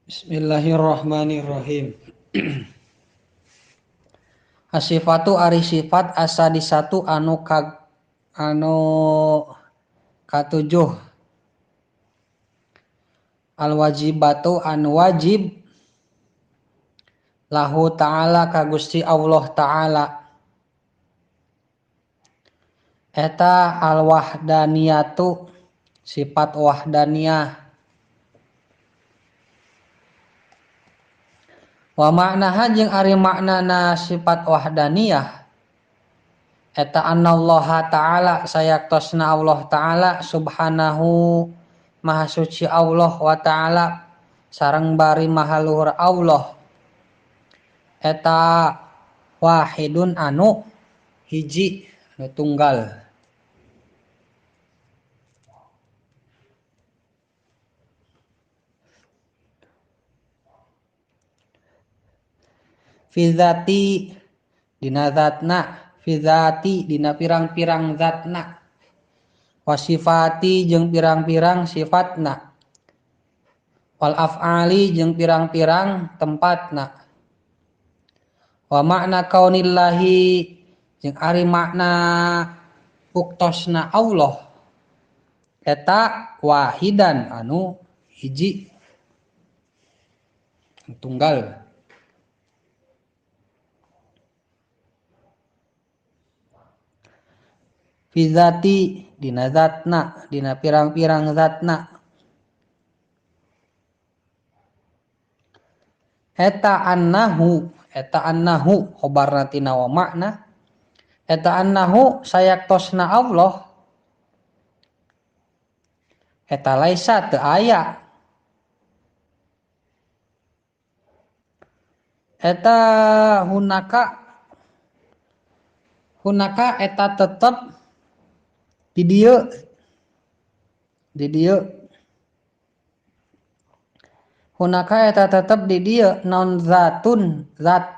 Bismillahirrahmanirrahim. Asifatu ari sifat asa di satu anu ka anu katujuh. Al wajibatu anu wajib lahu ta'ala ka Gusti Allah ta'ala. Eta al wahdaniyatu sifat wahdaniyah. Wa maknaha jeung ari maknana sifat wahdaniyah eta annallaha ta'ala sayaktosna Allah ta'ala subhanahu maha suci Allah wa ta'ala sareng bari maha luhur Allah eta wahidun anu hiji anu tunggal. Fi dzati dina zatna, fi dzati dina pirang-pirang zatna, wa sifati jeung pirang-pirang sifatna, wal af'ali jeung pirang-pirang tempatna, wa makna kaunillahi jeung ari makna buktosna Allah eta wahidan anu hiji tunggal. Fi dzati dina zatna dina pirang-pirang zatna eta annahu khobarna tina wa makna eta annahu sayaktosna Allah eta laisa teu aya eta hunaka hunaka eta tetep di dieu hunaka eta tetep di dieu naon zatun zat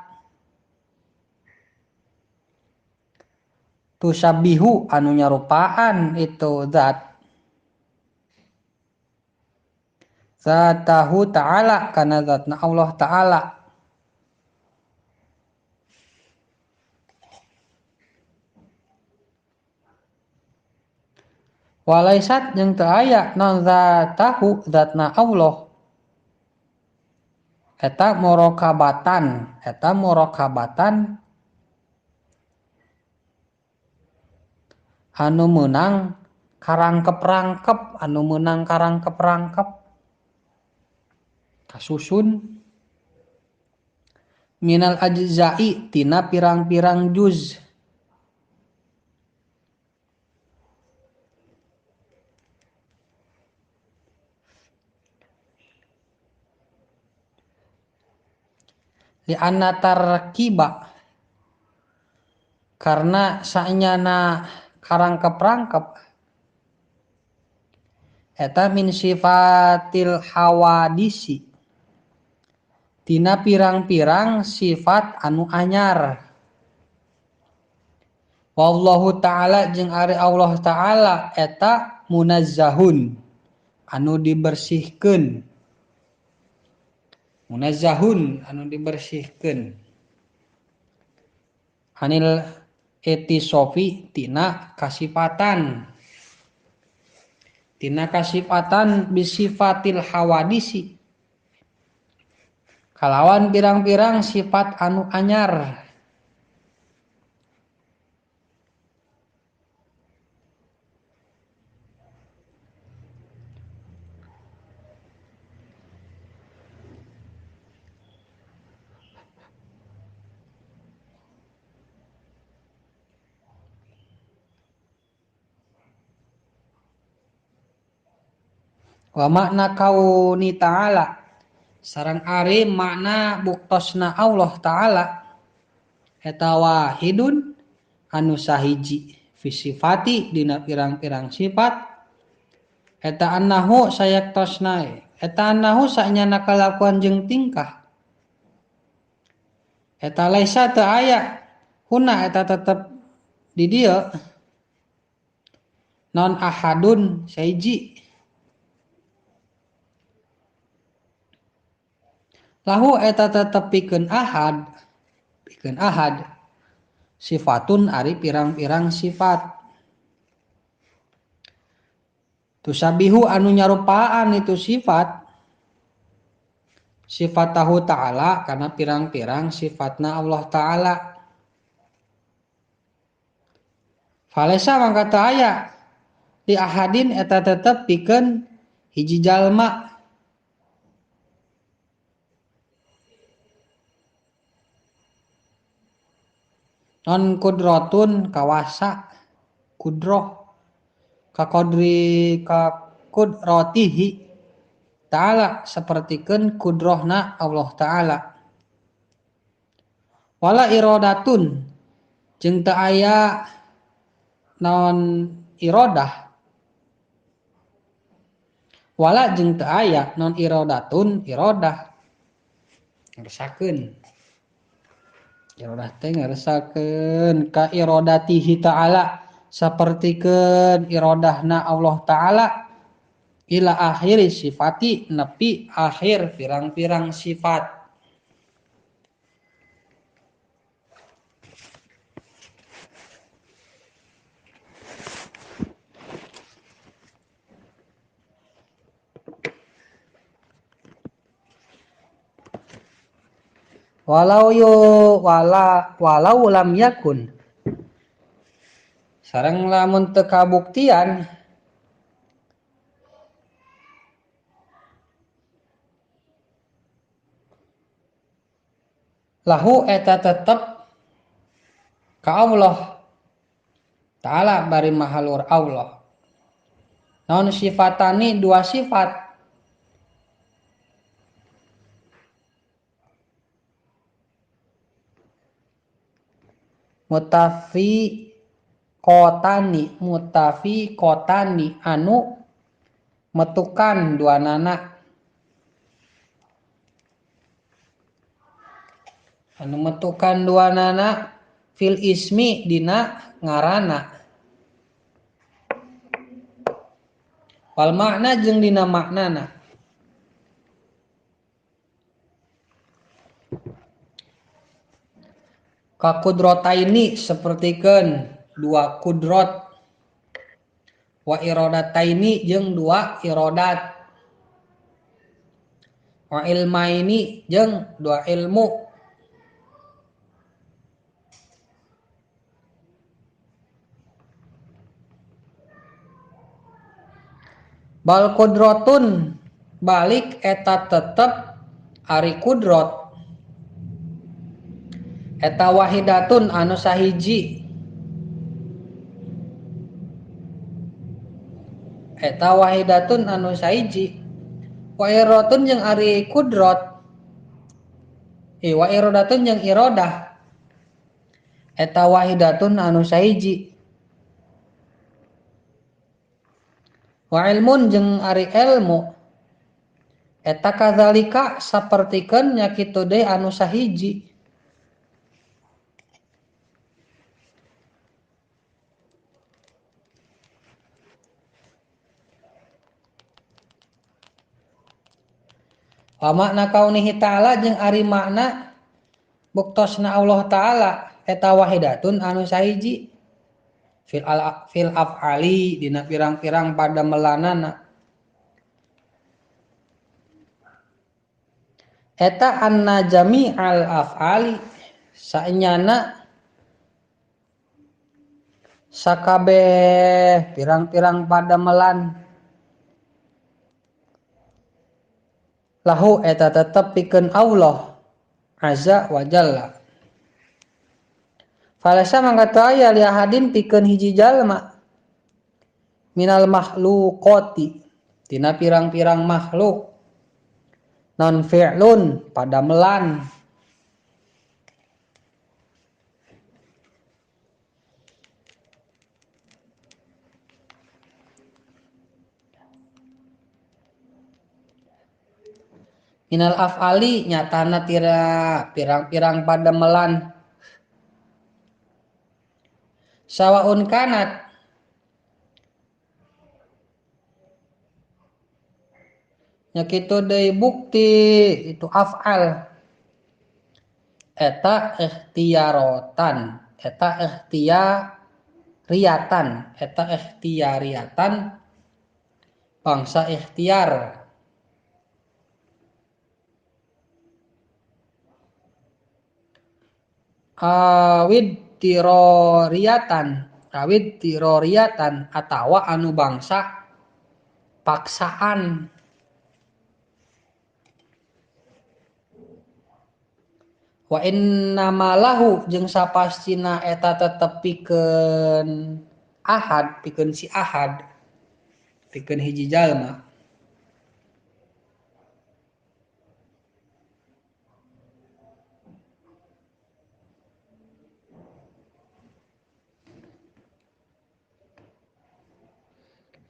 tusabihu anu nyarupaan itu zat zatahu ta'ala kana zatna Allah ta'ala. Walaisat jeung teu aya naon zatahu zatna Allah eta murokabatan anu meunang karangkep-rangkep kasusun minal ajza'i tina pirang-pirang juz. Li anna tarkiba karena saenyana karangkep-rangkep eta min sifatil hawadisi tina pirang-pirang sifat anu anyar. Wallahu ta'ala jeung ari Allah ta'ala eta munazzahun anu dibersihkeun. Munazzahun anu dibersihkeun anil etisofi tina kasifatan bisifatil hawadisi kalawan pirang-pirang sifat anu anyar. Wa makna kauni ta'ala sareng ari makna buktosna Allah ta'ala eta wahidun anu sahiji fi sifati dina pirang-pirang sifat eta annahu sayaktosna eta annahu saenyana kalakuan jeung tingkah eta laisa teu aya huna eta tetep di dieu non ahadun sahiji. Lahu eta tetep pikeun ahad, pikeun ahad sifatun ari pirang-pirang sifat. Tusabihu anu nyarupaan itu sifat sifat tahu ta'ala karena pirang-pirang sifatna Allah ta'ala. Falesa mangka teu aya li ahadin eta tetep pikeun hiji jalma. Non kudrotun kawasa kudroh kakodri kakudrotihi ta'ala sapertikeun kudrohna Allah ta'ala. Wala irodatun jeung teu aya non irodah. Wala jeung teu aya non irodatun irodah. Ngeresakeun. Irodah teh ngeresakeun ka irodatihi ta'ala sapertikeun irodahna Allah ta'ala ila akhiri sifati nepi akhir pirang-pirang sifat. Walau yu wala walau lam yakun sareng lamun teu kabuktian lahu eta tetep ka Allah ta'ala bari mahalur Allah. Naon sifatani dua sifat. Mutafi kotani, mutafi kotani anu metukan dua nana. Anu metukan dua nana fil ismi dina ngarana. Wal makna jeung dina maknana. Kakudrotaini sapertikeun dua kudrot wa irodataini jeung dua irodat wa ilmaini jeung dua ilmu. Bal kudrotun balik eta tetep ari kudrot eta wahidatun anu sahiji. Eta wahidatun anu sahiji. Wa irodatun jeung ari kudrot. Wa irodatun jeung irodah. Eta wahidatun anu sahiji. Wa ilmun jeung ari ilmu. Eta kadzalika sapertikeun nya kitu deui anu sahiji. Wa makna kaunihi ta'ala jeung ari makna buktosna Allah ta'ala eta wahidatun anu sahiji fil fil af'ali dina pirang-pirang pada melanana. Eta anna jami'al af'ali saenyana sakabeh pirang-pirang pada melan lahu eta tetep pikeun Allah azza wa jalla. Falasa mangga teu aya li ahadin pikeun hiji jalma minal makhluqati tina pirang-pirang makhluk non fi'lun pada melan. Minal af'ali nyatana tira pirang-pirang pada melan. Sawaun kanat Nya kitu deui bukti itu af'al eta ikhtiyarotan eta ikhtiyariatan eta ikhtiyariatan bangsa ikhtiar. Awid tiroriatan atawa anu bangsa paksaan. Wa innamalahu jeung sapastina eta tetep pikeun ahad, pikeun si ahad, pikeun hiji jalma.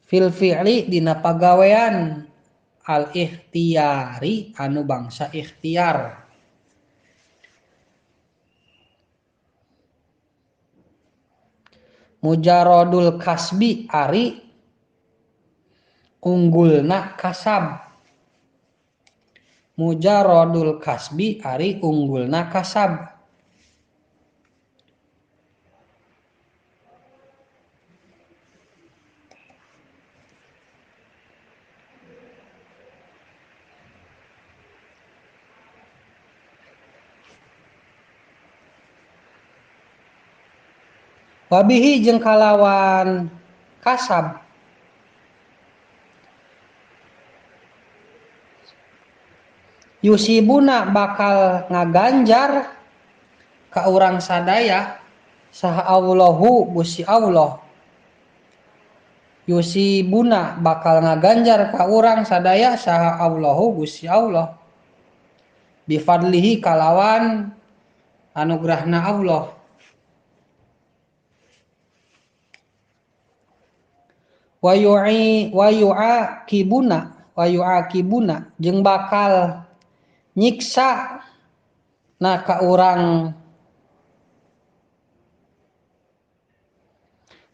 Fil fi'li dina pagawean al ikhtiyari anu bangsa ikhtiar. Mujarodul kasbi ari unggulna kasab. Mujarodul kasbi ari unggulna kasab. Wabihi jeung kalawan kasab yusibuna bakal ngaganjar ka urang sadaya saha Allahu Gusti Allah. Yusibuna bakal ngaganjar ka urang sadaya saha Allahu Gusti Allah bifadlihi kalawan anugerahna Allah. Wa yu'aqibuna jeung bakal nyiksa na ka urang.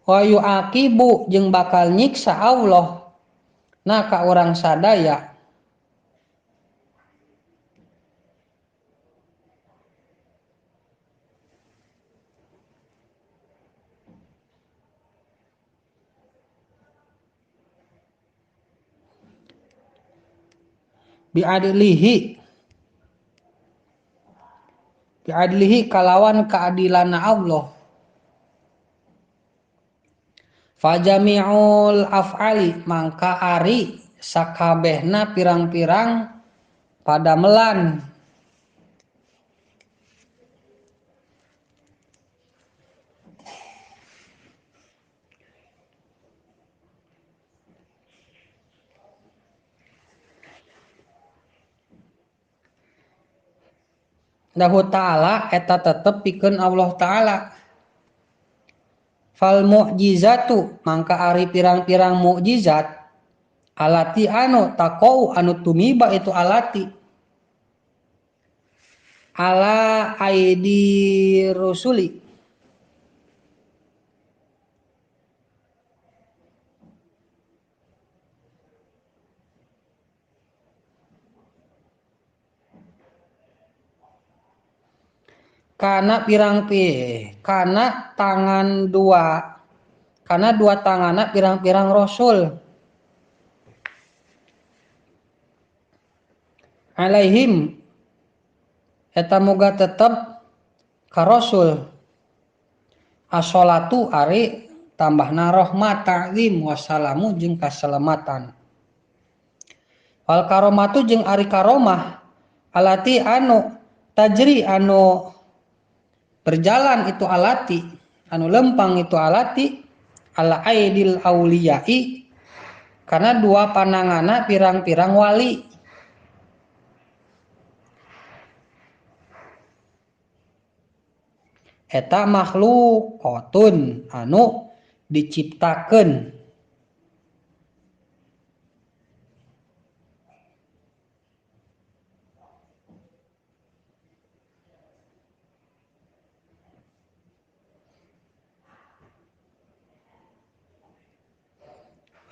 Wa yu'aqibu jeung bakal nyiksa Allah na ka urang sadaya. Biadlihi kalawan keadilan Allah. Fajami'ul af'ali mangka ari sakabehna pirang-pirang padamelan. Lahu ta'ala eta tetep pikeun Allah ta'ala. Fal mu'jizatu mangka ari pirang-pirang mukjizat alati anu taqau anu tumiba itu alati ala aidi rusuli kana pirang kana tangan dua kana dua tangana pirang-pirang rasul alaihim eta moga tetep ka rasul as-sholatu ari tambahna rahmat ta'zim wassalamu jeung kaselamatan wal karomatu jeung ari karomah alati anu tajri anu berjalan itu alati anu lempang itu alati ala aidil auliyai karena dua panangana pirang-pirang wali eta makhlukotun anu diciptakeun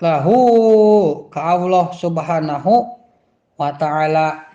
lahu ka Allah subhanahu wa ta'ala.